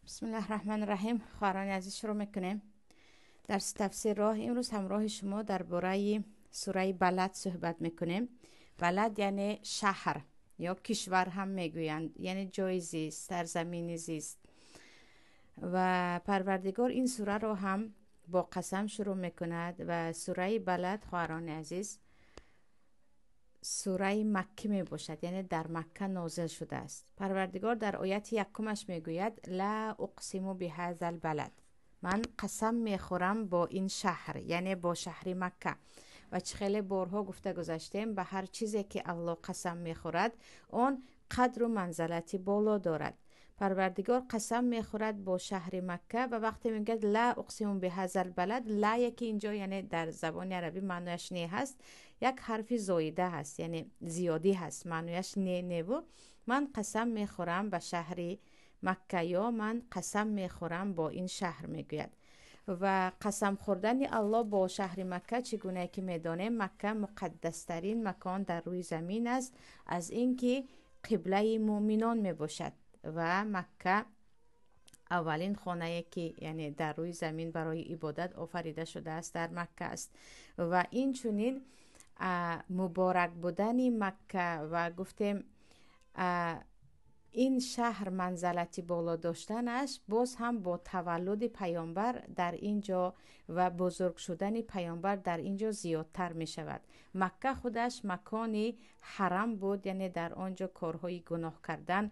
بسم الله الرحمن الرحیم. خواهران عزیز، شروع میکنیم درس تفسیر را. امروز همراه شما درباره سوره بلد صحبت میکنیم. بلد یعنی شهر یا کشور هم میگویند، یعنی جای زیست، سرزمین زیست. و پروردگار این سوره را هم با قسم شروع میکند و سوره بلد، خواهران عزیز، سوره مکی می باشد، یعنی در مکه نازل شده است. پروردگار در آیت یکمش میگوید: لا اقسم بهذا البلد، من قسم میخورم با این شهر، یعنی با شهر مکه. و چه خیلی بارها گفته گذشتیم، به هر چیزی که الله قسم میخورد آن قدر و منزلت بالا دارد. پروردگار قسم میخورد با شهر مکه و وقتی میگه لا اقسم بهذا البلد، لا یکی اینجا یعنی در زبان عربی معنایش نه هست، یک حرف زایده هست، یعنی زیادی هست، معنایش نه نه و من قسم میخورم به شهر مکه یا من قسم میخورم با این شهر میگوید. و قسم خوردن الله با شهر مکه، چگونه که میدانیم مکه مقدسترین مکان در روی زمین است، از اینکه قبله مؤمنان میباشد و مکه اولین خانه که یعنی در روی زمین برای عبادت آفریده شده است در مکه است. و این چنین مبارک بودن مکه و گفتیم این شهر منزلتی بالا داشتنش باز هم با تولد پیامبر در اینجا و بزرگ شدن پیامبر در اینجا زیادتر می شود. مکه خودش مکانی حرم بود، یعنی در آنجا کارهای گناه کردن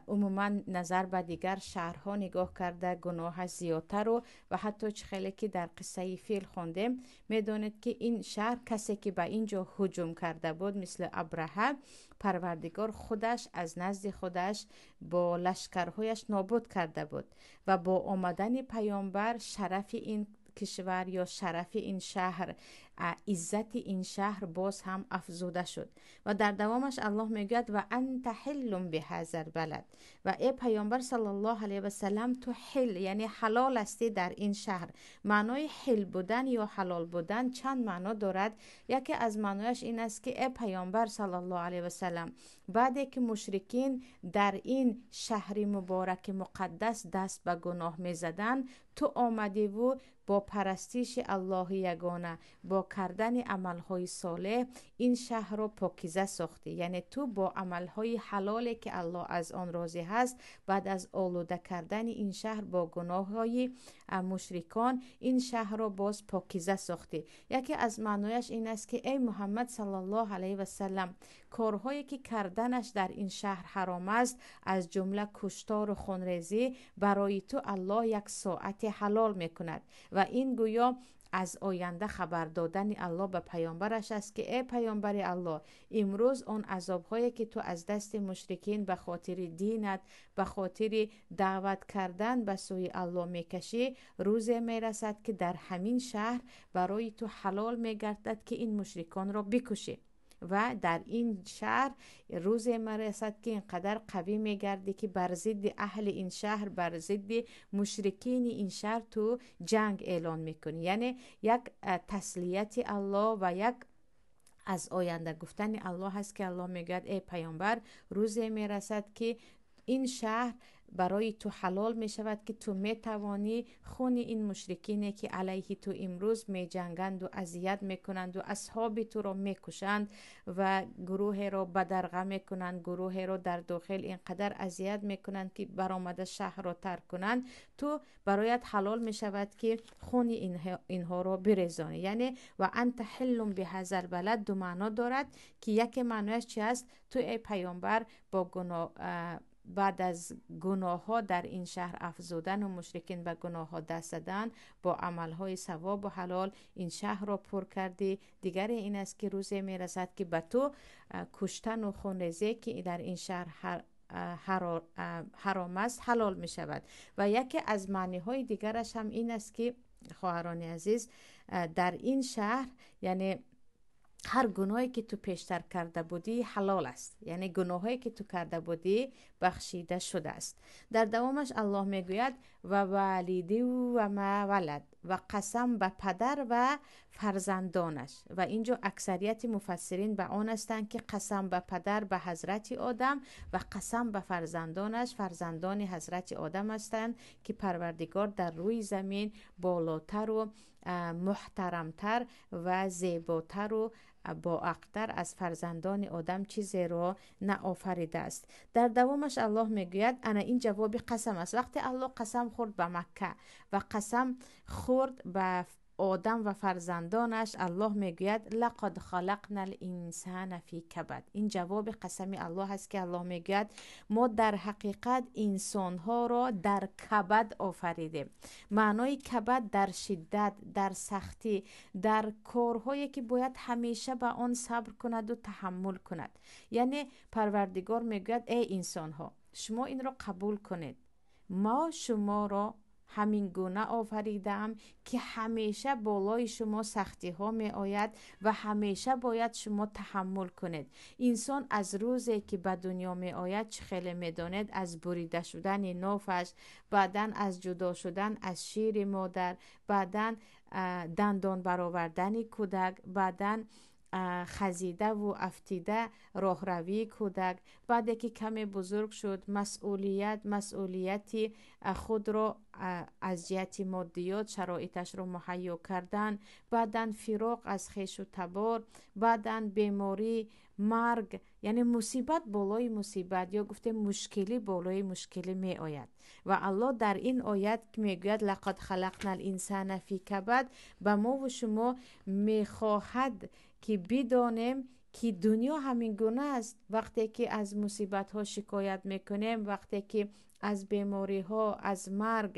عموما نظر به دیگر شهرها نگاه کرده گناه زیادتر و حتی چه خیلی که در قصه فیل خواندیم میدانید که این شهر کسی که به اینجا هجوم کرده بود مثل ابرهه، پروردگار خودش از نزد خودش با لشکرهایش نابود کرده بود و با آمدن پیامبر شرف این کشور یا شرف این شهر، عزت این شهر باز هم افزوده شد. و در دوامش الله میگوید و انت حل بهذا البلد، و ای پیامبر صلی الله علیه و سلم تو حل یعنی حلال هستی در این شهر. معنای حل بودن یا حلال بودن چند معنا دارد. یکی از معنایش این است که ای پیامبر صلی الله علیه و سلم بعد که مشرکین در این شهر مبارک مقدس دست به گناه میزدن، تو آمدی و با پرستش الله یگانه، با کردن عملهای صالح این شهر را پاکیزه ساختی. یعنی تو با عملهای حلالی که الله از آن راضی هست، بعد از آلوده کردن این شهر با گناههای مشرکان، این شهر را باز پاکیزه ساختی. یکی از معنایش این است که ای محمد صلی الله علیه و سلم، کارهایی که کردنش در این شهر حرام است، از جمله کشتار و خونریزی، برای تو الله یک ساعت حلال میکند. و این گویا از آینده خبر دادن الله به پیامبرش است که ای پیامبر الله، امروز آن عذابهایی که تو از دست مشرکین به خاطر دینت، به خاطر دعوت کردن به سوی الله میکشی، روز میرسد که در همین شهر برای تو حلال میگردد که این مشرکان را بکشی. و در این شهر روز میرسد که اینقدر قوی میگردی که بر ضد اهل این شهر، بر ضد مشرکین این شهر تو جنگ اعلان میکنی. یعنی یک تسلیت الله و یک از آینده گفتن الله هست که الله میگوید ای پیامبر، روز میرسد که این شهر برای تو حلال می شود که تو می توانی خون این مشرکینی که علیه تو امروز می جنگند و اذیت می کنند و اصحاب تو را می کشند و گروه را بدرقه می کنند، گروه را در داخل اینقدر اذیت می کنند که برآمده شهر را ترک کنند، تو برایت حلال می شود که خون اینها را بریزانی. یعنی و انت حل بهذا البلد دو معنا دارد که یک معنایش چی است؟ تو ای پیامبر با گناه بعد از گناه ها در این شهر افزودن و مشرکین به گناه ها دست زدن، با عمل های ثواب و حلال این شهر را پر کردی. دیگر این است که روزی می رسد که به تو کشتن و خونریزی که در این شهر حرام است حلال می شود. و یکی از معنی های دیگرش هم این است که خواهران عزیز، در این شهر یعنی هر گناهی که تو پیشتر کرده بودی حلال است. یعنی گناهایی که تو کرده بودی бахшида шудааст. Дар давомаш Аллоҳ мегӯяд: ва валидин ва ма валад, ва қасам ба падар ва фарзандонаш. Ва инҷо аксарияти муфассирин ба он ҳастанд, ки қасам ба падар, ба ҳазрати Одам, ва қасам ба фарзандонаш, фарзандони ҳазрати Одам ҳастанд, ки Парвардигор дар рӯи замин болотару муҳтарамтар ва зеботару боақлтар аз фарзандони Одам чизеро наофаридааст. Дар давомаш Аллоҳ мегӯяд, ана ин ҷавоби қасам аст. Вақте Аллоҳ қасам хӯрд ба Макка ва қасам хӯрд ба Одам ва фарзандонаш, Аллоҳ мегӯяд: лақад халақна л-инсана фи кабад. Ин ҷавоби қасами Аллоҳ аст, ки Аллоҳ мегӯяд: мо дар ҳақиқат инсонҳоро дар кабад офаридем. Маънои кабад дар шиддат, дар сахтӣ, дар корҳое ки бояд ҳамеша ба он сабр кунаду таҳаммул кунад. Яъне Парвардигор мегӯяд: эй инсонҳо, шумо инро қабул кунед, мо шуморо ҳамин гуна офаридаам, ки ҳамеша болои шумо сахтиҳо меояд ва ҳамеша бояд шумо таҳаммул кунед. Инсон аз рӯзе ки ба дунё меояд, чӣ хеле медонед, аз бурида шудани нофаш, баъдан аз ҷудо шудан аз шири модар, баъдан дандон баровардани кӯдак, баъдан хазидаву афтида роҳравии кӯдак, баъде ки каме бузург шуд, масъулияти худро аз ҷиҳати моддиёт шароиташро муҳайё кардан, баъдан фироқ аз хешу табор, баъдан беморӣ, марг, яъне мусибат болои мусибат, ё гуфтем мушкилӣ болои мушкилӣ меояд. Ва Аллоҳ дар ин оят мегӯяд: лақад халақна л-инсана фи кабад, ба мову шумо мехоҳад ки бидонем, ки дунё ҳамин гуна аст. Вақте ки аз мусибатҳо шикоят мекунем, вақте ки аз бемориҳо, аз марг,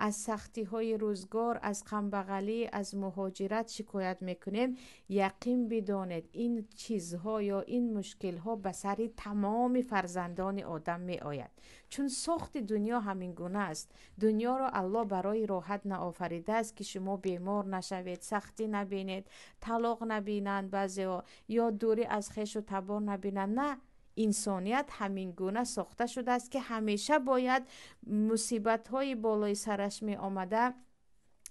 аз сахтиҳои рӯзгор, аз камбағалӣ, аз муҳоҷират шикоят мекунем, яқин бидонед, ин чизҳо ё ин мушкилҳо ба сари тамоми фарзандони Одам меояд, чун сохти дунё ҳамин гуна аст. Дунёро Аллоҳ барои роҳат наофаридааст, ки шумо бемор нашавед, сахтӣ набинед, талоқ набинанд баъзеҳо ё дурӣ аз хешу табор набинанд. На, инсоният ҳамин гуна сохта шудааст, ки ҳамеша бояд мусибатҳои болои сараш меомада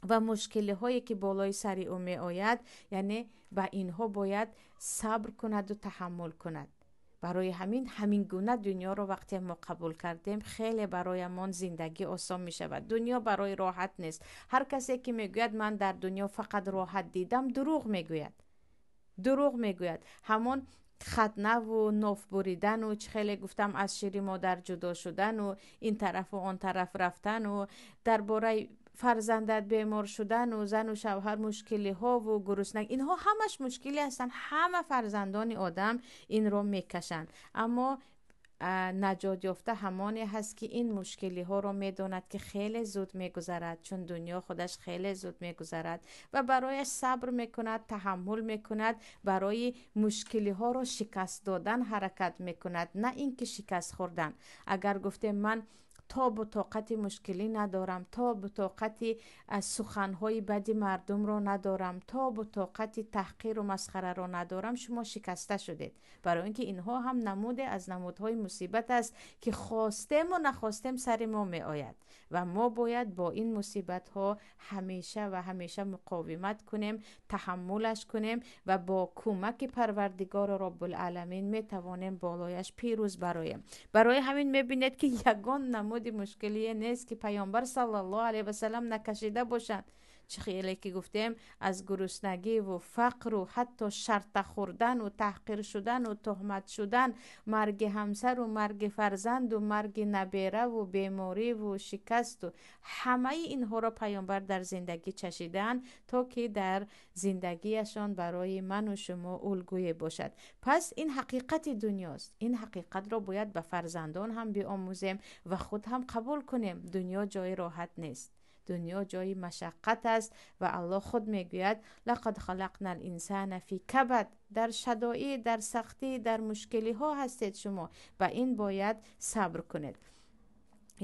ва мушкилиҳое ки болои сари ӯ меояд, яъне ба инҳо бояд сабр кунаду таҳаммул кунад. Барои ҳамин ҳамин гуна дунёро вақте мо қабул кардем, хеле бароямон зиндагӣ осон мешавад. Дунё барои роҳат нест. Ҳар касе ки мегӯяд: ман дар дунё фақат роҳат дидам, дурӯғ мегӯяд, дурӯғ мегӯяд. Ҳамон хатнаву ноф буридану, чӣ хеле гуфтам, аз шири модар ҷудо шудану ин тарафу он тараф рафтану дар бораи фарзандат бемор шудану зану шавҳар мушкилиҳову гуруснаг, инҳо ҳамаш мушкилӣ ҳастанд. Ҳама фарзандони Одам инро мекашанд, аммо наҷот ёфта ҳамоне ҳаст, ки ин мушкилиҳоро медонад, ки хеле зуд мегузарад, чун дунё худаш хеле зуд мегузарад, ва барояш сабр мекунад, таҳаммул мекунад, барои мушкилиҳоро шикаст додан ҳаракат мекунад, на ин ки шикаст хӯрдан. Агар гуфтем: ман тобу тоқати мушкилӣ надорам, тобу тоқати суханҳои бади мардумро надорам, тобу тоқати таҳқиру масхараро надорам, шумо шикаста шудед. Барои ин ки инҳо ҳам намуде аз намудҳои мусибат аст, ки хостему нахостем сари мо меояд ва мо бояд бо ин мусибатҳо ҳамеша ва ҳамеша муқовимат кунем, таҳаммулаш кунем ва бо кӯмаки Парвардигору Роббулъаламин метавонем болояш пирӯз бароем. Барои ҳамин мебинед, ки ягон намуди мушкилие нест, ки Паёмбар саллаллоҳу алайҳи васалам накашида бошанд. Чӣ хеле ки гуфтем, аз гуруснагиву фақру ҳатто шарта хӯрдану таҳқир шудану туҳмат шудан, марги ҳамсару марги фарзанду марги набераву бемориву шикасту ҳамаи инҳоро Паёмбар дар зиндагӣ чашидаанд, то ки дар зиндагиашон барои ману шумо улгӯе бошад. Пас ин ҳақиқати дунёст. Ин ҳақиқатро бояд ба фарзандон ҳам биомӯзем ва худ ҳам қабул кунем. Дунё ҷои роҳат нест, дунё ҷои машаққат аст ва Аллоҳ худ мегӯяд: лақад халақна л-инсана фи кабад. Дар шадоид, дар сахтӣ, дар мушкилиҳо ҳастед шумо, ба ин бояд сабр кунед.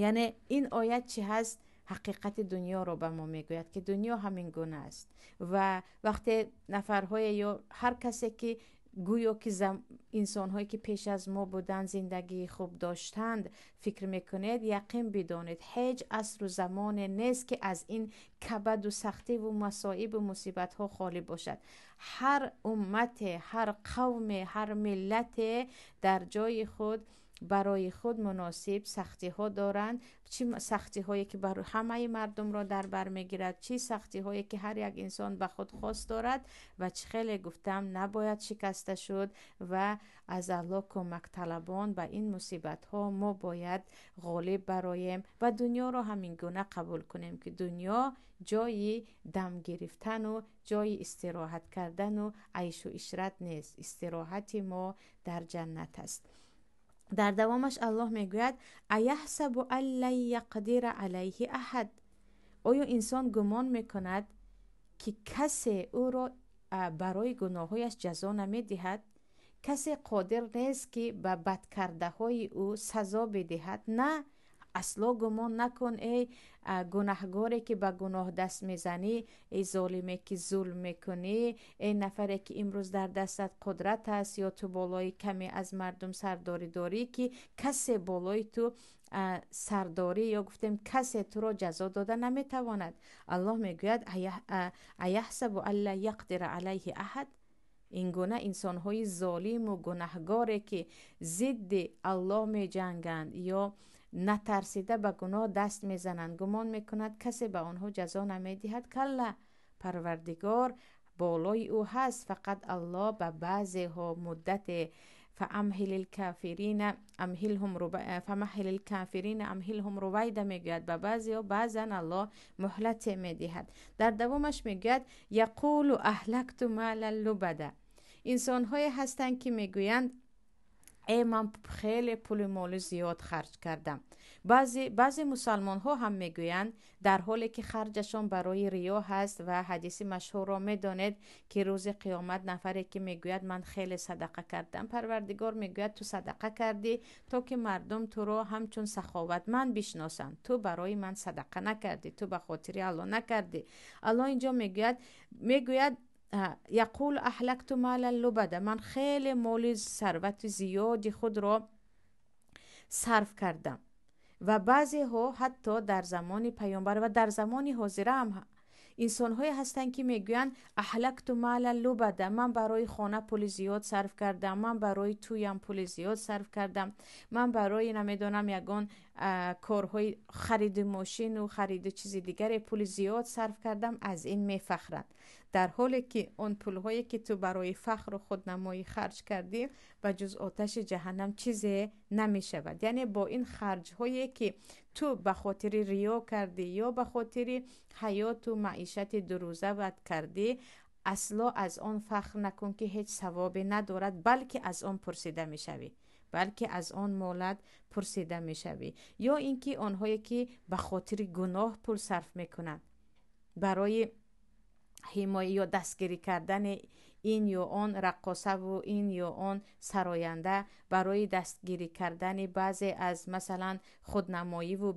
Яъне ин оят чӣ ҳаст? Ҳақиқати дунёро ба мо мегӯяд, ки дунё ҳамин гуна аст. Ва вақте нафарҳое ё ҳар касе ки Гӯё ки инсонҳое ки пеш аз мо буданд зиндагии хуб доштанд фикр мекунед, яқин бидонед ҳеҷ асру замоне нест ки аз ин кабаду сахтиву масоибу мусибатҳо холӣ бошад. Ҳар уммате, ҳар қавме, ҳар миллате дар ҷои худ барои худ муносиб сахтиҳо доранд. Чӣ сахтиҳое ки бар ҳамаи мардумро дар бар мегирад, чӣ сахтиҳое ки ҳар як инсон ба худ хос дорад. Ва чӣ хеле гуфтам, набояд шикаста шуд ва аз Аллоҳ кӯмакталабон ба ин мусибатҳо мо бояд ғолиб бароем ва дунёро ҳамин гуна қабул кунем ки дунё ҷои дам гирифтану ҷои истироҳат кардану айшу ишрат нест. Истироҳати мо дар ҷаннат аст. Дар давомаш Аллоҳ мегӯяд: аяҳсабу ан лан яқдира алайҳи аҳад. Оё инсон гумон мекунад ки касе ӯро барои гуноҳҳояш ҷазо намедиҳад? Касе қодир нест ки ба бадкардаҳои ӯ сазо бидиҳад? На, асло гумон накун эй гунаҳгоре ки ба гуноҳ даст мезанӣ, эй золиме ки зулм мекунӣ, эй нафаре ки имрӯз дар дастат қудрат аст ё ту болои каме аз мардум сардорӣ дорӣ, ки касе болои ту сардорӣ ё гуфтем касе туро ҷазо дода наметавонад. Аллоҳ мегӯяд: аяҳсабу ан ла яқдира алайҳи аҳад. Ин гуна инсонҳои золиму гунаҳгоре ки зидди Аллоҳ меҷанганд ё натарсида ба гуноҳ даст мезананд, гумон мекунад касе ба онҳо ҷазо намедиҳад? Калла, Парвардигор болои ӯ ҳаст. Фақат Аллоҳ ба баъзеҳо муддате фамаҳилил кафирина амҳилҳум рувайда мегӯяд, ба баъзеҳо баъзан Аллоҳ муҳлате медиҳад. Дар давомаш мегӯяд: яқулу аҳлакту малан лубада. Инсонҳое ҳастанд ки мегӯянд: э ман хеле пули моли зиёд харҷ кардам. Баъзе мусалмонҳо ҳам мегӯянд, дар ҳоле ки харҷашон барои риё ҳаст. Ва ҳадиси машҳурро медонед ки рӯзи қиёмат нафаре ки мегӯяд ман хеле садақа кардам, Парвардигор мегӯяд ту садақа кардӣ то ки мардум туро ҳамчун саховатманд бишносанд, ту барои ман садақа накардӣ, ту ба хотири Аллоҳ накардӣ. Аллоҳ инҷо мегӯяд яқул аҳлакту малан лубада, ман хеле моли сарвати зиёди худро сарф кардам. Ва баъзеҳо ҳатто дар замони паёмбар ва дар замони ҳозира ҳам инсонҳое ҳастанд ки мегӯянд аҳлакту малан лубада, ман барои хона пули зиёд сарф кардам, ман барои тӯям пули зиёд сарф кардам, ман барои намедонам ягон корҳои хариди мошину хариди чизи дигаре пули зиёд сарф кардам. Аз ин мефахранд, дар ҳоле ки он пулҳое ки ту барои фахру худнамоӣ харҷ кардӣ ба ҷуз оташи ҷаҳаннам чизе намешавад. Яъне бо ин харҷҳое ки ту ба хотири риё кардӣ ё ба хотири ҳаёту маишати дурӯзават кардӣ, асло аз он фахр накун ки ҳеҷ савобе надорад, балки аз он пурсида мешавӣ, балки аз он молат пурсида мешавӣ. Ё ин ки онҳое ки ба хотири гуноҳ пул сарф мекунанд барои ҳимоя ё дастгирӣ кардани ин ё он раққосаву ин ё он сароянда, барои дастгирӣ кардани баъзе аз масалан худнамоиву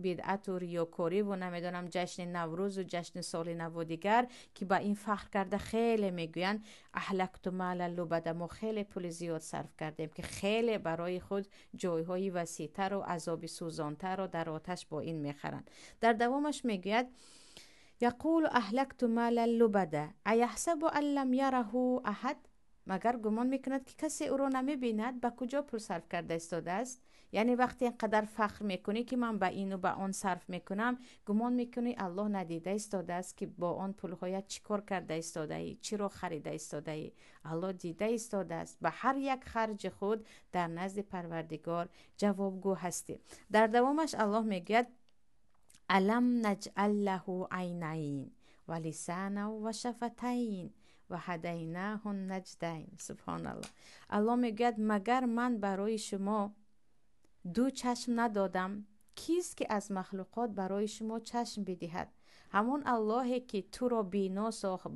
бидъату риёкориву намедонам ҷашни Наврӯзу ҷашни соли наву дигар, ки ба ин фахр карда хеле мегӯянд аҳлакту малан лубада, мо хеле пули зиёд сарф кардем, ки хеле барои худ ҷойҳои васеътару азоби сӯзонтарро дар оташ бо ин мехаранд. Дар давомаш мегӯяд яқулу аҳлакту малан лубада аяҳсабу ан лам яраҳу аҳад. Магар гумон мекунад ки касе ӯро намебинад? Ба куҷо пул сарф карда истодааст? Яъне вақте ин қадар фахр мекунӣ ки ман ба ину ба он сарф мекунам, гумон мекунӣ Аллоҳ надида истодааст ки бо он пулҳоят чӣ кор карда истодаӣ, чиро харида истодаӣ? Аллоҳ дида истодааст. Ба ҳар як харҷи худ дар назди Парвардигор ҷавобгӯ ҳастӣ. Дар давомаш Аллоҳ мегӯяд алам наҷъал лаҳу айнайн ва лисанан ва шафатайн ва ҳадайнаҳу наҷдайн. Субҳоналлоҳ. Аллоҳ мегӯяд магар ман барои шумо ду чашм надодам? Кист ки аз махлуқот барои шумо чашм бидиҳад? Ҳамон Аллоҳе ки туро бино сохт,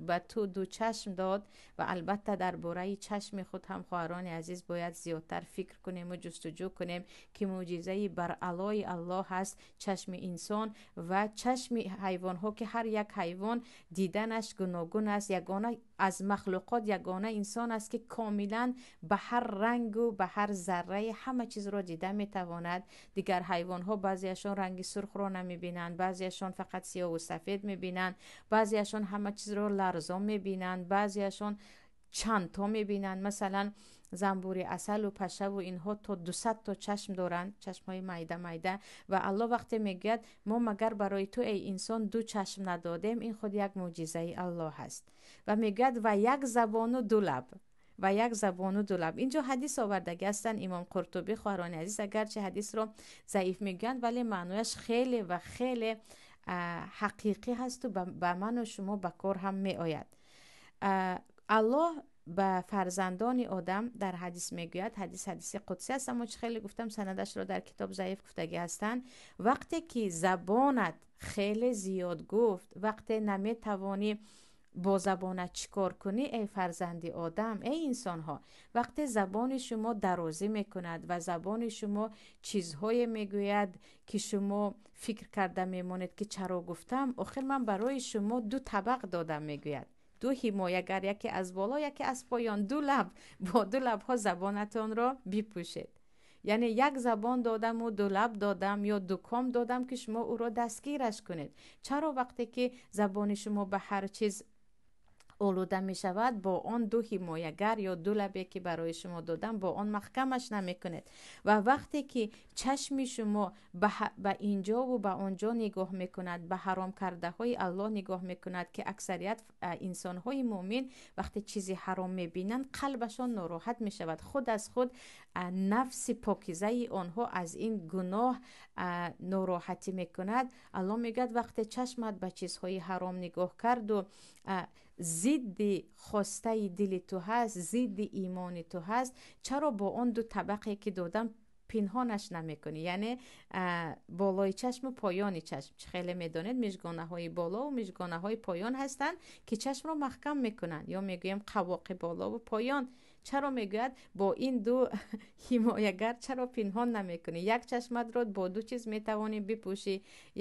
ба ту ду чашм дод. Ва албатта дар бораи чашми худ ҳам хоҳарони азиз бояд зиёдтар фикр кунем ва ҷустуҷӯ кунем ки мӯъҷизаи баръалои Аллоҳ ҳаст чашми инсон ва чашми ҳайвонҳо, ки ҳар як ҳайвон диданаш гуногун аст. Ягона Аз махлуқот ягона инсон аст, ки комилан ба ҳар рангу ба ҳар зарраи ҳама чизро дида метавонад. Дигар ҳайвонҳо баъзеашон ранги сурхро намебинанд, баъзеашон фақат сиёҳу сафед мебинанд, баъзеашон ҳама чизро ларзон мебинанд, баъзеашон чандто мебинанд. Масалан, занбури асалу пашаву инҳо то 200 то чашм доранд, чашмҳои майда майда. Ва Аллоҳ вақте мегӯяд: мо магар барои ту, эй инсон, ду чашм надодем? Ин худ як мӯъҷизаи Аллоҳ аст. Ва мегӯяд: ва як забону ду лаб, ва як забону ду лаб. Инҷо ҳадис овардагӣ ҳастанд имом Қуртубӣ, хоҳарони азиз. Агарчи ҳадисро заиф мегӯянд, вале маънояш хеле ва хеле ҳақиқӣ ҳасту ба ману шумо ба кор ҳам меояд. Аллоҳ ба фарзандони одам дар ҳадис мегӯяд, ҳадис ҳадиси қудсӣ аст, аммо чӣ хеле гуфтам, санадашро дар китоб заиф гуфтагӣ ҳастанд. Вақте ки забонат хеле зиёд гуфт, вақте наметавонӣ бо забонат чӣ кор кунӣ, эй фарзанди одам, эй инсонҳо, вақте забони шумо дарозӣ мекунад ва забони шумо чизҳое мегӯяд, ки шумо фикр карда мемонед, ки чаро гуфтам, охир ман барои шумо ду табақ додам, мегӯяд, ду ҳимоягар, яке аз боло, яке аз поён, ду лаб, бо ду лабҳо забонатонро бипӯшед. Яъне як забон додаму ду лаб додам ё ду ком додам, ки шумо ӯро дастгираш кунед. Чаро вақте ки забони шумо ба ҳар чиз олуда мешавад, бо он ду ҳимоягар ё ду лабе, ки барои шумо додам, бо он маҳкамаш намекунед? Ва вақте ки чашми шумо ба инҷову ба онҷо нигоҳ мекунад, ба ҳаром кардаҳои Аллоҳ нигоҳ мекунад, ки аксарият инсонҳои муъмин вақте чизи ҳаром мебинанд, қалбашон нороҳат мешавад, худ аз худ нафси покизаи онҳо аз ин гуноҳ нороҳатӣ мекунад. Аллоҳ мегӯяд: вақте чашмат ба чизҳои ҳаром нигоҳ карду зидди хостаи дили ту ҳаст, зидди имони ту ҳаст, чаро бо он ду табақе, ки додам, пинҳонаш намекунӣ? Яъне болои чашму поёни чашм, чӣ хеле медонед, мижгонаҳои болову мижгонаҳои поён ҳастанд, ки чашмро маҳкам мекунанд, ё мегӯем қавоқи болову поён. Чаро, мегӯяд, бо ин ду ҳимоягар чаро пинҳон намекунӣ? Як чашматро бо ду чиз метавонӣ бипӯшӣ,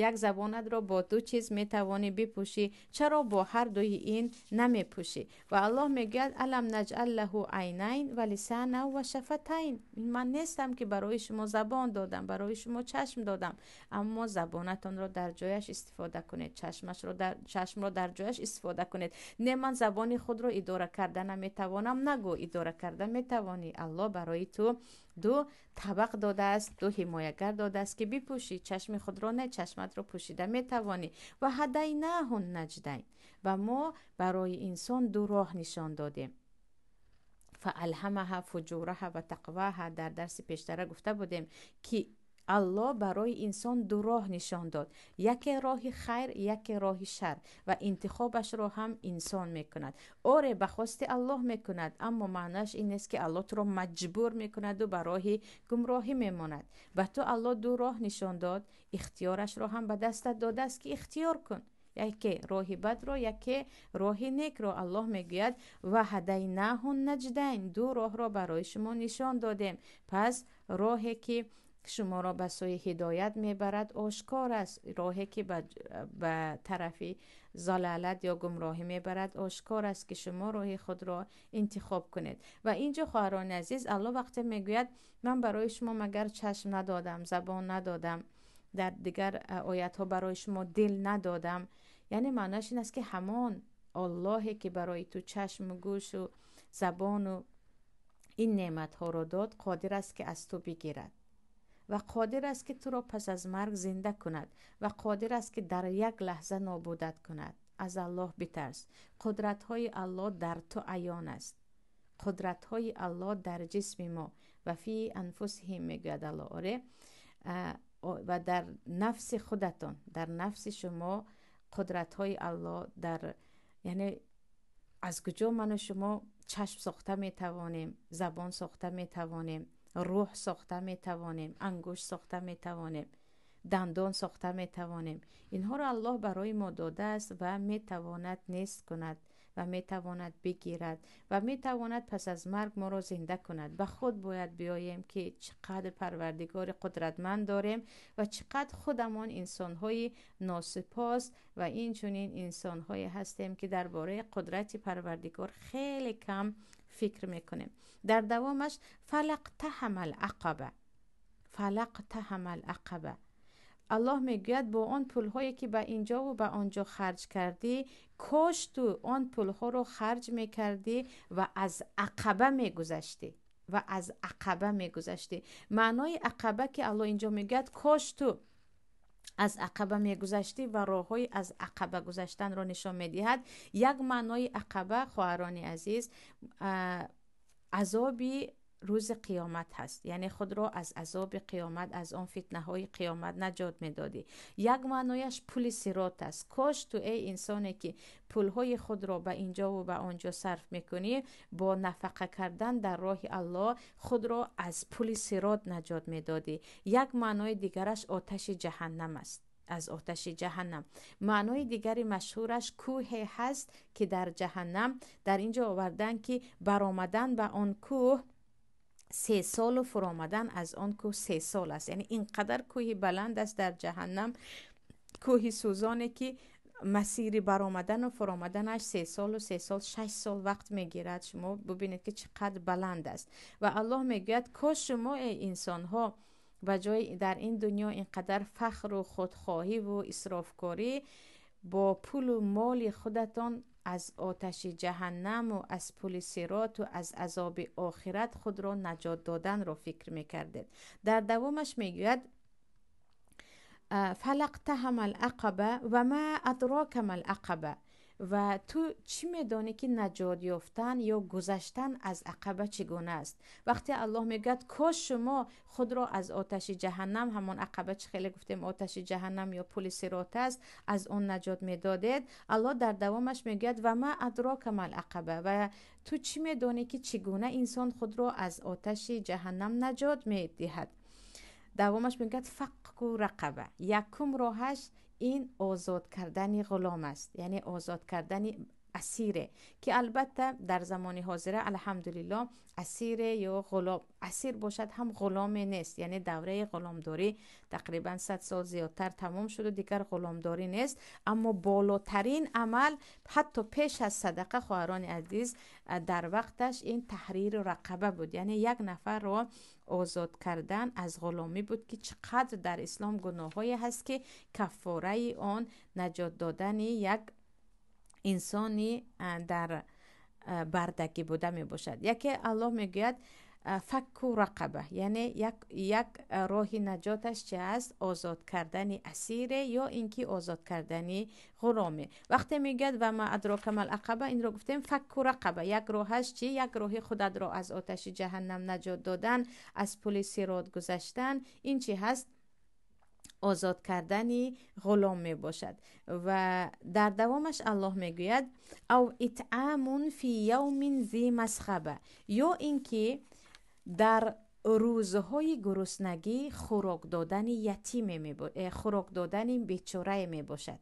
як забонатро бо ду чиз метавонӣ бипӯшӣ, чаро бо ҳар дуи ин намепӯшӣ? Ва Аллоҳ мегӯяд: алам наҷъал лаҳу айнайн ва лисана ва шафатайн. Ман нестам, ки барои шумо забон додам, барои шумо чашм додам, аммо забонатонро дар ҷояш истифода кунед, чашмро дар ҷояш истифода кунед. Не, ман забони худро идора карда наметавонам, нагӯ. Идора карда метавонӣ. Аллоҳ барои ту ду табақ додааст, ду ҳимоягар додааст, ки бипӯшӣ чашми худро, не, чашматро пӯшида метавонӣ. Ва ҳадайнаҳу наҷдайн, ва мо барои инсон ду роҳ нишон додем. Фаалҳамаҳа фуҷураҳа ва тақваҳа. Дар дарси пештара гуфта будем, ки Аллоҳ барои инсон ду роҳ нишон дод: яке роҳи хайр, яке роҳи шар, ва интихобашро ҳам инсон мекунад. Оре, ба хости Аллоҳ мекунад, аммо маънояш ин нест, ки Аллоҳ туро маҷбур мекунаду ба роҳи гумроҳӣ мемонад. Ба ту Аллоҳ ду роҳ нишон дод, ихтиёрашро ҳам ба дастат додааст, ки ихтиёр кун: яке роҳи бадро, яке роҳи некро. Аллоҳ мегӯяд: ва ҳадайнаҳу наҷдайн, ду роҳро барои шумо нишон додем. Пас роҳе, ки шуморо ба сӯи ҳидоят мебарад, ошкор аст, роҳе, ки ба тарафи залалат ё гумроҳӣ мебарад, ошкор аст, ки шумо роҳи худро интихоб кунед. Ва инҷо, хоҳарони азиз, Аллоҳ вақте мегӯяд: ман барои шумо магар чашм надодам, забон надодам, дар дигар оятҳо барои шумо дил надодам, яъне маънояш ин аст, ки ҳамон Аллоҳе, ки барои ту чашму гӯшу забону ин неъматҳоро дод, қодир аст, ки аз ту бигирад, ва қодир аст, ки туро пас аз марг зинда кунад, ва қодир аст, ки дар як лаҳза нобудат кунад. Аз Аллоҳ битарс. Қудратҳои Аллоҳ дар ту аён аст, қудратҳои Аллоҳ дар ҷисми мо, ва фи анфусиҳим, мегӯяд Аллоҳ, оре, ва дар нафси худатон, дар нафси шумо қудратҳои Аллоҳ дар, яъне аз куҷо ману шумо чашм сохта метавонем, забон сохта метавонем, рӯҳ сохта метавонем, ангушт сохта метавонем, дандон сохта метавонем? Инҳоро Аллоҳ барои мо додааст ва метавонад нест кунад. ва метавонад бигирад ва метавонад пас аз марг моро зинда кунад. Ба худ бояд биёем, ки чӣ қадр Парвардигори қудратманд дорем ва чӣ қадр худамон инсонҳои носипос ва инчунин инсонҳое ҳастем, ки дар бораи қудрати Парвардигор хеле кам фикр мекунем. Дар давомаш فلا اقتحم العقبة، فلا اقتحم العقبة. Аллоҳ мегӯяд, бо он пулҳое, ки ба инҷову ба он ҷо харҷ кардӣ, кош ту он пулҳоро харҷ мекардӣ ва аз Ақаба мегузаштӣ, ва аз Ақаба мегузаштӣ. Маънои Ақаба, ки Аллоҳ инҷо мегӯяд, кош ту аз Ақаба мегузаштӣ ва роҳҳои аз Ақаба гузаштанро нишон медиҳад. Як маънои Ақаба, хоҳарони азиз, азоби рӯзи қиёмат ҳаст, яъне худро аз азоби қиёмат, аз он фитнаҳои қиёмат наҷот медодӣ. Як маънояш пули Сирот аст. Кош ту, эй инсоне, ки пулҳои худро ба инҷову ба он ҷо сарф мекунӣ, бо нафақа кардан дар роҳи Аллоҳ худро аз пули Сирот наҷот медодӣ. Як маънои дигараш оташи ҷаҳаннам аст, аз оташи ҷаҳаннам. Маънои дигари машҳураш кӯҳе ҳаст, ки дар ҷаҳаннам, дар ин ҷо овардан, ки баромадан ба он кӯҳ 3 солу фуромадан аз он кӯҳ 3 сол аст. Яъне ин қадар кӯҳи баланд аст дар ҷаҳаннам, кӯҳи сӯзоне, ки масири баромадану фуромаданаш 3 солу 3 сол, 6 сол вақт мегирад. Шумо бубинед, ки чӣ қадр баланд аст. Ва Аллоҳ мегӯяд, кош шумо, эй инсонҳо, ба ҷои дар ин дунё ин қадар фахру худхоҳиву исрофкорӣ, бо пулу моли худатон аз оташи ҷаҳаннаму аз пули Сироту аз азоби охират худро наҷот доданро фикр мекардед. Дар давомаш мегӯяд: فلا اقتحم العقبة وما أدراك ما العقبة. Ва ту чӣ медонӣ, ки наҷот ёфтан ё гузаштан аз Ақаба чӣ гуна аст? Вақте Аллоҳ мегӯяд, кош шумо худро аз оташи ҷаҳаннам, ҳамон Ақаба, чӣ хеле гуфтем, оташи ҷаҳаннам ё пули Сирот аст, аз он наҷот медодед, Аллоҳ дар давомаш мегӯяд: وما أدراك ما العقبة. Ва ту чӣ медонӣ, ки чӣ гуна инсон худро аз оташи ҷаҳаннам наҷот медиҳад? Давомаш мегӯяд: فك رقبة. Якум роҳаш ин озод кардани ғулом аст, яъне озод кардани асире, ки албатта дар замони ҳозира, алҳамдулилло, асире ё ғулом, асир бошад ҳам, ғуломе нест. Яъне давраи ғуломдорӣ тақрибан 100 сол зиёдтар тамом шуду дигар ғуломдорӣ нест. Аммо болотарин амал, ҳатто пеш аз садақа, хоҳарони азиз, дар вақташ ин تحرير رقبة буд, яъне як нафарро озод кардан аз ғуломӣ буд, ки чӣ қадр дар ислом гуноҳҳое ҳаст, ки каффораи он наҷот додани як инсони дар бардагӣ буда мебошад. Яке Аллоҳ мегӯяд: فك رقبة, яъне як роҳи наҷоташ чи аст? Озод кардани асире ё ин ки озод кардани ғуломе. Вақте мегӯяд: وما أدراك ما العقبة, инро гуфтем, فك رقبة як роҳаш чи? Як роҳи худатро аз оташи ҷаҳаннам наҷот додан, аз пули Сирот гузаштан ин чи ҳаст? Озод кардани ғулом мебошад. Ва дар давомаш Аллоҳ мегӯяд: أو إطعام في يوم ذي مسغبة, ё ин ки дар рӯзҳои гуруснагӣ хӯрок додани ятиме, хӯрок додани бечорае мебошад.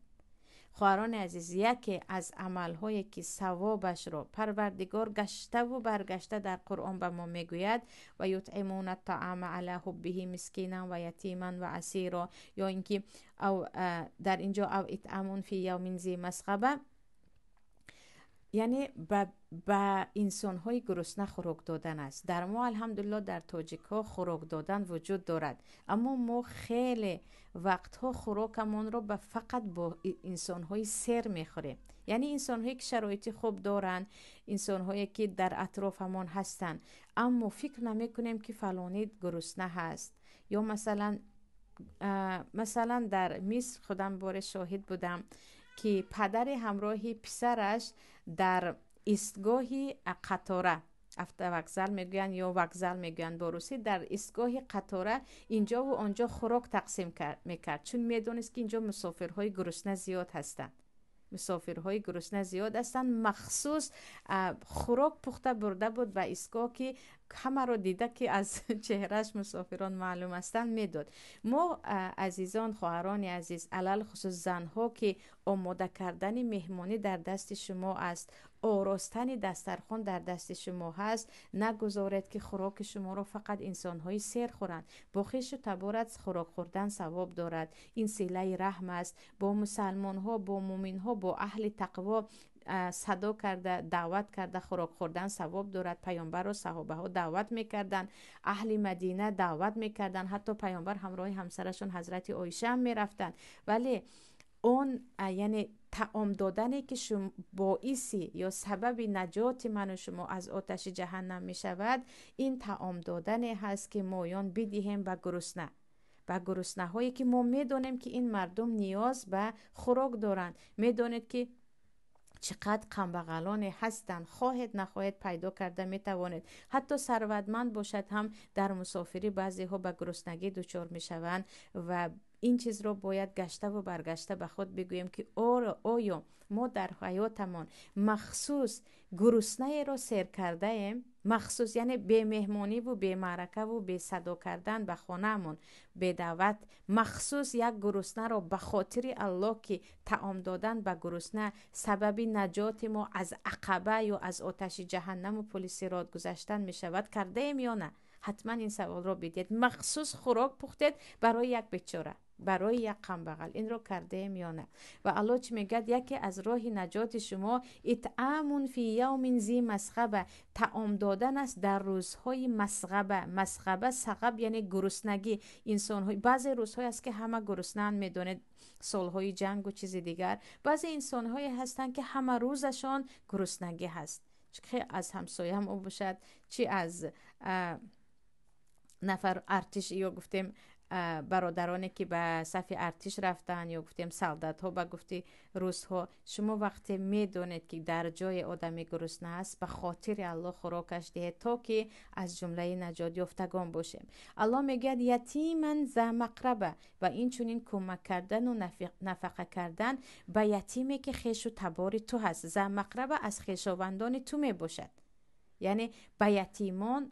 Хоҳарони азиз, яке аз амалҳое, ки савобашро Парвардигор гаштаву баргашта дар Қуръон ба мо мегӯяд: ويطعمون الطعام على حبه مسكينا ويتيما وأسيرا, ё ин ки дар ин ҷо أو إطعام في يوم ذي مسغبة, яъне ба инсонҳои гурусна хӯрок додан аст. Дар мо, алҳамдулилло, дар тоҷикҳо хӯрок додан вуҷуд дорад, аммо мо хеле вақтҳо хӯрокамонро ба фақат бо инсонҳои сер мехӯрем, яъне инсонҳое, ки шароити хуб доранд, инсонҳое, ки дар атрофамон ҳастанд, аммо фикр намекунем, ки фалонӣ гурусна ҳаст. Ё масалан, дар Миср худам боре шоҳид будам, ки падари ҳамроҳи писараш дар истгоҳи қатора, автовокзал мегӯянд ё вокзал мегӯянд бо русӣ, дар истгоҳи қатора инҷову онҷо хӯрок тақсим мекард, чун медонист, ки инҷо мусофирҳои гурусна зиёд ҳастанд, мусофирҳои гурусна зиёд ҳастанд. Махсус хӯрок пухта бурда буд ба истгоҳ, ки ҳамаро дида, ки аз чеҳраш мусофирон маълум ҳастанд, медод. Мо, азизон, хоҳарони азиз, алалхусус занҳо, ки омода кардани меҳмонӣ дар дасти шумо аст. Оростани дастархон дар дасти шумо ҳаст, нагузоред, ки хӯроки шуморо фақат инсонҳои сер хӯранд. Бо хешу таборат хӯрок хӯрдан савоб дорад. Ин силаи раҳм аст. Бо мусалмонҳо, бо муминҳо, бо аҳли тақво садо карда, даъват карда хӯрок хӯрдан савоб дорад. Паёмбарро саҳобаҳо даъват мекарданд, аҳли Мадина даъват мекарданд, ҳатто паёмбар ҳамроҳи ҳамсарашон ҳазрати Оиша ҳам мерафтанд. Вале он, яъне таом додане, ки боиси ё сабаби наҷоти ману шумо аз оташи ҷаҳаннам мешавад, ин таом додане ҳаст, ки моён бидиҳем ба гурусна, ба гуруснаҳое, ки мо медонем, ки ин мардум ниёз ба хӯрок доранд. Медонед, ки чӣ қадр камбағалоне ҳастанд, хоҳед нахоҳед пайдо карда метавонед. Ҳатто сарватманд бошад ҳам, дар мусофирӣ баъзеҳо ба гуруснагӣ дучор мешаванд ва ин чизро бояд гаштаву баргашта ба худ бигӯем, ки оё мо дар ҳаётамон махсус гуруснаеро сер кардаем, махсус, яъне бемеҳмониву бемаъракаву бесадо кардан ба хонаамон, бедаъват махсус як гуруснаро ба хотири Аллоҳ, ки таом додан ба гурусна сабаби наҷоти мо аз ақаба ё аз оташи ҷаҳаннаму пули сирот гузаштан мешавад, кардаем ё на? Ҳатман ин саволро бидиҳед. Махсус хӯрок пухтед барои як бечора, барои як камбағал, инро кардаем ё на? Ва Аллоҳ чӣ мегӯяд? Яке аз роҳи наҷоти шумо итъамун фи явмин зи масғаба, таом додан аст дар рӯзҳои масғаба. Масғаба, сағаб, яъне гуруснагӣ. Инсонҳои баъзе рӯзҳое аст, ки ҳама гуруснаанд, медонед, солҳои ҷангу чизи дигар. Баъзе инсонҳое ҳастанд, ки ҳама рӯзашон гуруснагӣ ҳаст, чӣ аз ҳамсояам ӯ бошад, чӣ аз нафар артиш ё гуфтем бародароне, ки ба сафи артиш рафтанд, ё гуфтем солдатҳо, ба гуфти русҳо. Шумо вақте медонед, ки дар ҷое одами гурусна аст, ба хотири Аллоҳ хӯрокаш диҳед, то ки аз ҷумлаи наҷотёфтагон бошем. Аллоҳ мегӯяд: ятиман за мақраба, ва инчунин кӯмак кардану нафақа кардан ба ятиме, ки хешу табори ту ҳаст. За мақраба, аз хешовандони ту мебошад, яъне ба ятимон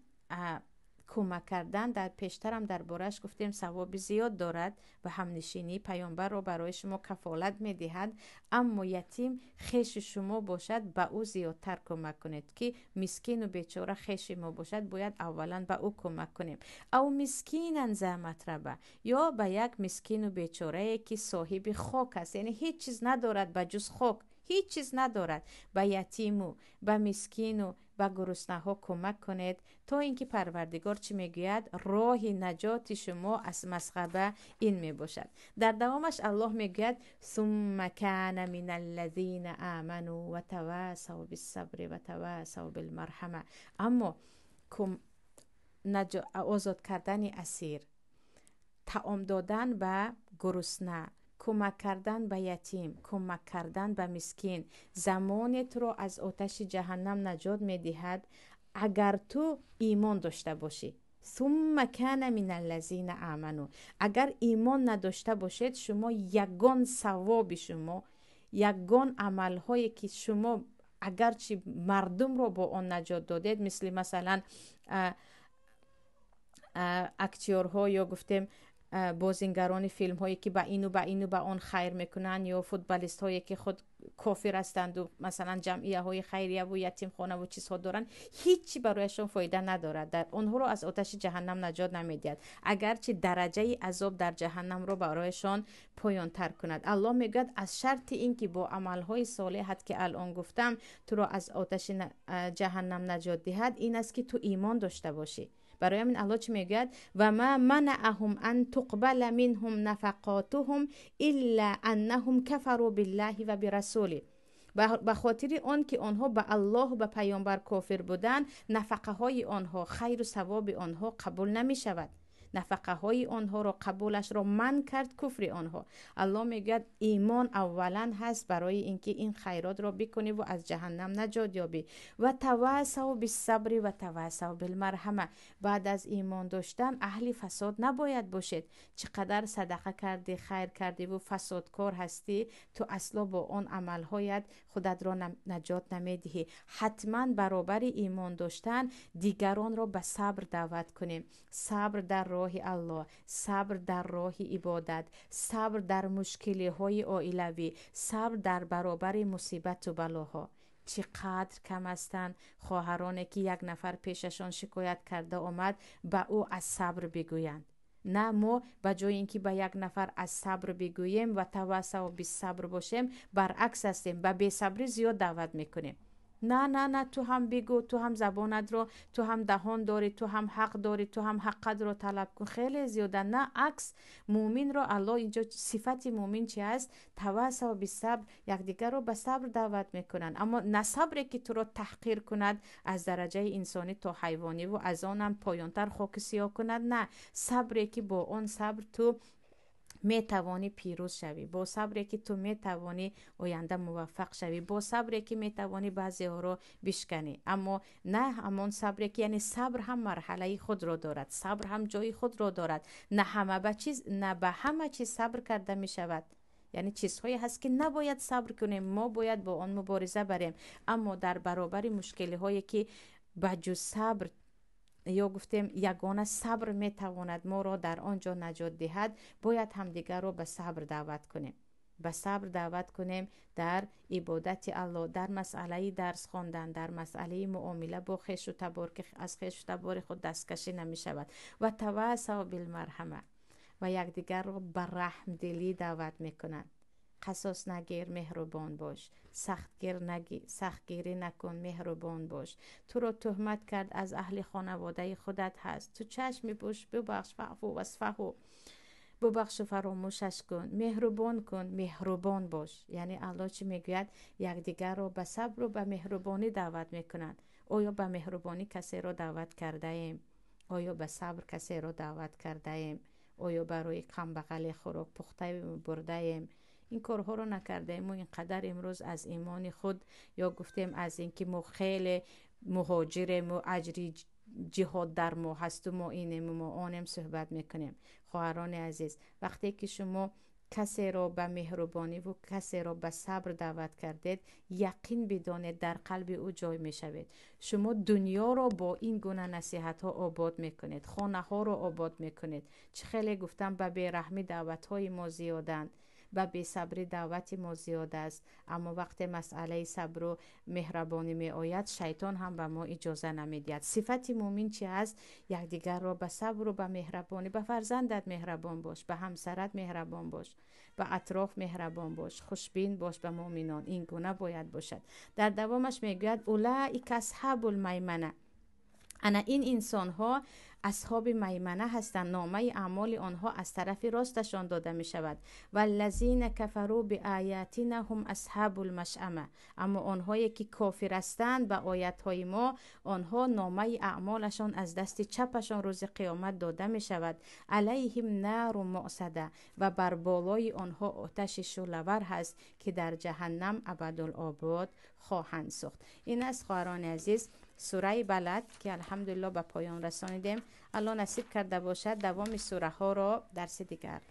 кӯмак кардан, дар пештарам дар борааш гуфтем, савоби зиёд дорад ва ҳамнишинии паёмбарро барои шумо кафолат медиҳад. Аммо ятим хеши шумо бошад, ба ӯ зиёдтар кӯмак кунед, ки мискину бечора хеши мо бошад, бояд аввалан ба ӯ кӯмак кунем. Ав мискинан за матраба, ё ба як мискину бечорае, ки соҳиби хок аст, яъне ҳеҷ чиз надорад ба ҷуз хок, ҳеҷ чиз надорад. Ба ятиму ба мискину ба гуруснаҳо кӯмак кунед, то ин ки Парвардигор чӣ мегӯяд? Роҳи наҷоти шумо аз масғаба ин мебошад. Дар давомаш Аллоҳ мегӯяд: сумма кана мин аллазина аману ва тавасав биссабри ва тавасав билмарҳама. Аммо озод кардани асир, таом додан ба гурусна, кӯмак кардан ба ятим, кӯмак кардан ба мискин замоне туро аз оташи ҷаҳаннам наҷот медиҳад, агар ту имон дошта бошӣ. Сумма кана мин аллазина аману. Агар имон надошта бошед, шумо ягон савоби шумо, ягон амалҳое, ки шумо агарчи мардумро бо он наҷот додед, мисли масалан актёрҳо ё гуфтем бозингарони филмҳое, ки ба ину ба ину ба он хайр мекунанд, ё футболистҳое, ки худ кофир ҳастанду масалан ҷамъияҳои хайрияву ятимхонаву чизҳо доранд, ҳичи барояшон фоида надорад, дар онҳоро аз оташи ҷаҳаннам наҷот намедиҳад, агарчи дараҷаи азоб дар ҷаҳаннамро барояшон поёнтар кунад. Аллоҳ мегӯяд, аз шарти ин ки бо амалҳои солеҳат, ки алон гуфтам, туро аз оташи ҷаҳаннам наҷот диҳад, ин аст, ки ту имон дошта бошӣ. Барои ҳамин Аллоҳ чӣ мегӯяд? Ва ма манаъаҳум ан туқбала минҳум нафақотуҳум илла аннаҳум кафару биллаҳи ва бирасули. Ба хотири он ки онҳо ба Аллоҳу ба паёмбар кофир буданд, нафақаҳои онҳо, хайру савоби онҳо қабул намешавад. Нафақаҳои онҳоро қабулашро манъ кард куфри онҳо. Аллоҳ мегӯяд, имон аввалан ҳаст барои ин ки ин хайротро бикуниву аз ҷаҳаннам наҷот ёбӣ. Ва тавасав биссабри ва тавасав билмарҳама. Баъд аз имон доштан аҳли фасод набояд бошед. Чӣ қадар садақа кардӣ, хайр кардиву фасодкор ҳастӣ, ту асло бо он амалҳоят худатро наҷот намедиҳӣ. Ҳатман баробари имон доштан дигаронро ба сабр даъват кунем. Сабр дар роҳи Аллоҳ, сабр дар роҳи ибодат, сабр дар мушкилиҳои оилавӣ, сабр дар баробари мусибату балоҳо. Чӣ қадр кам ҳастанд хоҳароне, ки як нафар пешашон шикоят карда омад, ба ӯ аз сабр бигӯянд. На, мо ба ҷои ин ки ба як нафар аз сабр бигӯем ва тавассав бисабр бошем, баръакс ҳастем, ба бесабрӣ зиёд даъват мекунем. На, на, на, ту ҳам бигӯ, ту ҳам забонатро, ту ҳам даҳон дорӣ, ту ҳам ҳақ дорӣ, ту ҳам ҳаққатро талаб кун. Хеле зиёда. На, акс, муъминро Аллоҳ инҷо сифати муъмин чи аст? Тавассав бисабр, якдигарро ба сабр даъват мекунанд. Аммо на сабре, ки туро таҳқир кунад, аз дараҷаи инсонӣ то ҳайвониву аз онам поёнтар хоки сиёҳ кунад. На, сабре, ки бо он сабр ту метавонӣ пирӯз шавӣ, бо сабре, ки ту метавонӣ оянда муваффақ шавӣ, бо сабре, ки метавонӣ баъзеҳоро бишканӣ. Аммо на ҳамон сабре, ки, яъне сабр ҳам марҳалаи худро дорад, сабр ҳам ҷои худро дорад. На ҳама ба чиз, на ба ҳама чиз сабр карда мешавад. Яъне чизҳое ҳаст, ки набояд сабр кунем, мо бояд бо он мубориза барем. Аммо дар баробари мушкилиҳое, ки ба ҷуз сабр, ё гуфтем, ягона сабр метавонад моро дар он ҷо наҷот диҳад, бояд ҳамдигарро ба сабр даъват кунем, ба сабр даъват кунем дар ибодати Аллоҳ, дар масъалаи дарс хондан, дар масъалаи муомила бо хешу табор, ки аз хешу табори худ дасткашӣ намешавад. Ва тавасав билмарҳама, ва якдигарро ба раҳмдилӣ даъват мекунанд. Қасос нагир, меҳрубон бош. Сахтгир наги, сахтгирӣ накун, меҳрубон бош. Туро туҳмат кард, аз аҳли хонаводаи худат ҳаст, ту чашм мепӯш, бубахш, фаъфу васфаҳу, бубахшу фаромӯшаш кун, меҳрубон кун, меҳрубон бош. Яъне Аллоҳ чӣ мегӯяд? Якдигарро ба сабру ба меҳрубонӣ даъват мекунанд. Оё ба меҳрубонӣ касеро даъват кардаем? Оё ба сабр касеро даъват кардаем? Оё барои камбағале хӯрок пухта бурдаем? Ин корҳоро накардаем. Мо ин қадар имрӯз аз имони худ, ё гуфтем, аз ин ки мо хеле муҳоҷирему аҷри ҷиҳод дар мо ҳасту мо инему мо онем суҳбат мекунем. Хоҳарони азиз, вақте ки шумо касеро ба меҳрубониву касеро ба сабр даъват кардед, яқин бидонед, дар қалби ӯ ҷой мешавед. Шумо дунёро бо ин гуна насиҳатҳо обод мекунед, хонаҳоро обод мекунед. Чӣ хеле гуфтам, ба бераҳмӣ даъватҳои мо зиёданд, ба бесабрӣ даъвати мо зиёд аст. Аммо вақте масъалаи сабру меҳрабонӣ меояд, шайтон ҳам ба мо иҷоза намедиҳад. Сифати муъмин чи аст? Якдигарро ба сабру ба меҳрабонӣ. Ба фарзандат меҳрабон бош, ба ҳамсарат меҳрабон бош, ба атроф меҳрабон бош, хушбин бош ба муъминон. Ин гуна бояд бошад. Дар давомаш мегӯяд: улаика асҳабул маймана, ана ин инсонҳо асҳоби маймана ҳастанд. Номаи аъмоли онҳо аз тарафи росташон дода мешавад. Валлазина кафару биаятина ҳум асҳабул машъама, аммо онҳое ки кофир ҳастанд ба оятҳои мо, онҳо номаи аъмолашон аз дасти чапашон рӯзи қиёмат дода мешавад. Алайҳим нару муъсада, ва бар болои онҳо оташи шӯълавар ҳаст, ки дар ҷаҳаннам абадулобод хоҳанд сӯхт. Ин аст, хоҳарони азиз, сураи Балад, ки алҳамдулилло ба поён расонидем. Алло насиб карда бошад, давоми сураҳоро дарси дигар.